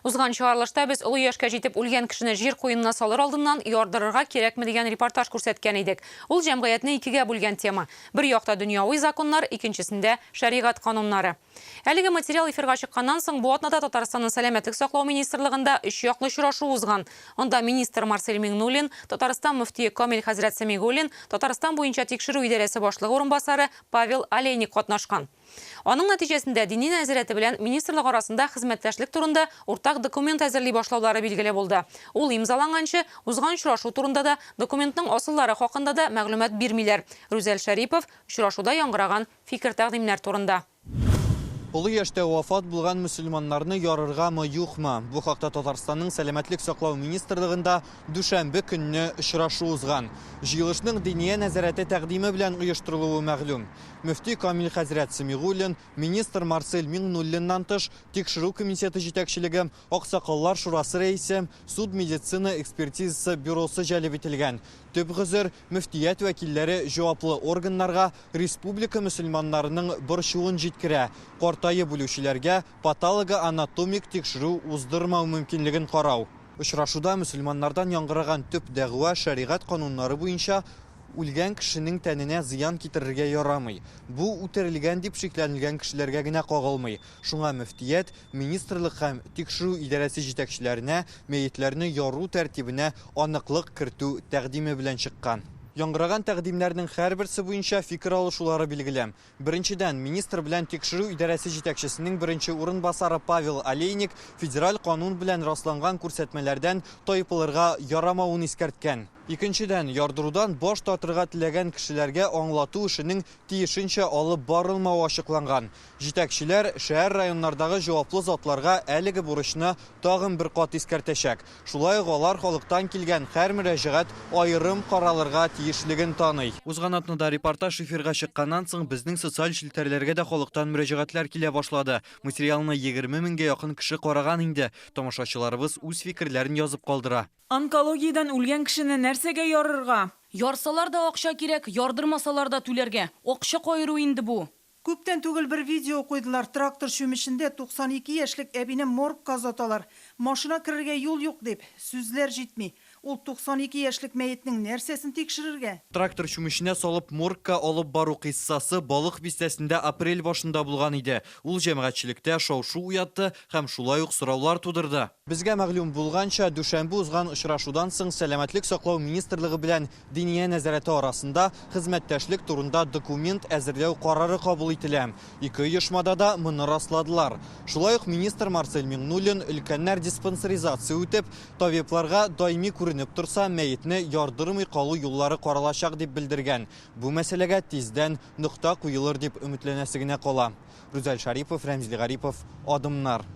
Узган чыгарылышта без олы яшькә җитеп үлгән кешене җир куенына салыр алдыннан ярдырырга кирәкме дигән репортаж күрсәткән идек. Ул җәмгыятьне икегә бүлгән тема. Бер якта дөньяви законнар, икенчесендә, шәригать кануннары. Әлеге материал эфирга чыкканнан соң бу атнада Татарстанның Сәламәтлек саклау министрлыгында өч яклы очрашу узган. Анда министр Марсель Миңнуллин, Татарстан мөфтие Камил хәзрәт Сәмигуллин, Татарстан буенча Тикшерү идарәсе башлыгы урынбасары Павел Олейник катнашкан. Аның нәтиҗәсендә Дини нәзарәте белән министрлык арасында хезмәттәшлек турында уртак документ әзерли башлаулары билгеле булды. Ул имзаланганчы, узган очрашу турында да, документның асыллары хакында да мәгълүмат бирмиләр. Рүзәл Шәрипов, очрашуда яңгыраган фикер-тәкъдимнәр турында. Олы яшьтә вафат булган мөселманнарны ярыргамы, юкмы? Бу хакта Татарстанның Сәламәтлек саклау министрлыгында дүшәмбе көнне очрашу узган. Җыелышның Диния нәзарәте тәкъдиме белән оештырылуы мәгълүм. Мөфти Камил хәзрәт Сәмигуллин, министр Марсель Миңнуллиннан тыш, Тикшерү комитеты җитәкчелеге, Аксакаллар шурасы рәисе, суд-медицина экспертизасы бюросы җәлеп ителгән. Төп гозер, мөфтият вәкилләре җаваплы органнарга республика мөселманнарының борчуын җиткерә, картаеп үлүчеләргә патологоанатомик тикшерү уздырмау мөмкинлеген карау. Очрашуда мөселманнардан яңгыраган төп дәгъва, шәригать кануннары буенча, үлгән кешенең тәненә зыян китерергә ярамый. Бу үтерелгән дип шикләнелгән кешеләргә генә кагылмый. Шуңа мөфтият, министрлык һәм тикшерү идарәсе җитәкчеләренә мәетләрне яру тәртибенә аныклык кертү тәкъдиме белән чыккан. Яңгыраган тәкъдимнәрнең һәрберсе буенча фикер алышулары билгеле. Беренчедән, министр белән тикшерү идарәсе җитәкчесенең беренче урынбасары Павел Олейник федераль канун белән расланган күрсәтмәләрдән тайпылырга ярамавын искәрткән. Икенчедән, ярдырудан баш тартырга теләгән кешеләргә аңлату эшенең тиешенчә алып барылмавы ачыкланган. Җитәкчеләр шәһәр-районнардагы җаваплы затларга әлеге бурычны тагын бер кат искәртәчәк. Шулай ук алар халыктан килгән һәр мөрәҗәгать аерым каралырга тиешлеген таный. Узган атнада репортаж эфирга чыкканнан соң, безнең социаль челтәрләргә дә халыктан мөрәҗәгатьләр килә башлады. Материалны 20 меңгә якын кеше караган инде. Тамашачыларыбыз үз фикерләрен язып калдыра. Онкологиядән үлгән кешене нәрсәгә ярырга? Ярсалар да акча кирәк, ярдырмасалар да түләргә. Акча каеру инде бу. Күптән түгел бер видео куйдылар, трактор чүмечендә 92 яшьлек әбине моргка озаталар. Машина керергә юл юк дип, сүзләр җитми. Ул 92 яшьлек мәетнең нәрсәсен тикшерергә? Трактор чүмеченә салып моргка алып бару кыйссасы Балык Бистәсендә апрель башында булган иде. Ул җәмәгатьчелектә шау-шу уятты һәм шулай ук сораулар тудырды. Безгә мәгълүм булганча, дүшәмбе узган очрашудан соң Сәламәтлек саклау министрлыгы белән Диния нәзарәте арасында хезмәттәшлек турында документ әзерләү карары кабул ителә. Ике оешмада да моны расладылар. Шулай ук министр Марсель Миңнуллин өлкәннәр диспансеризация үтеп, табибларга даими күренеп торса, мәетне ярдырмый калу юллары каралачак дип белдергән. Бу мәсьәләгә тиздән нокта куелыр дип өметләнәсе генә кала. Рүзәл Шарипов, Рәмзил Гарипов, Адымнар.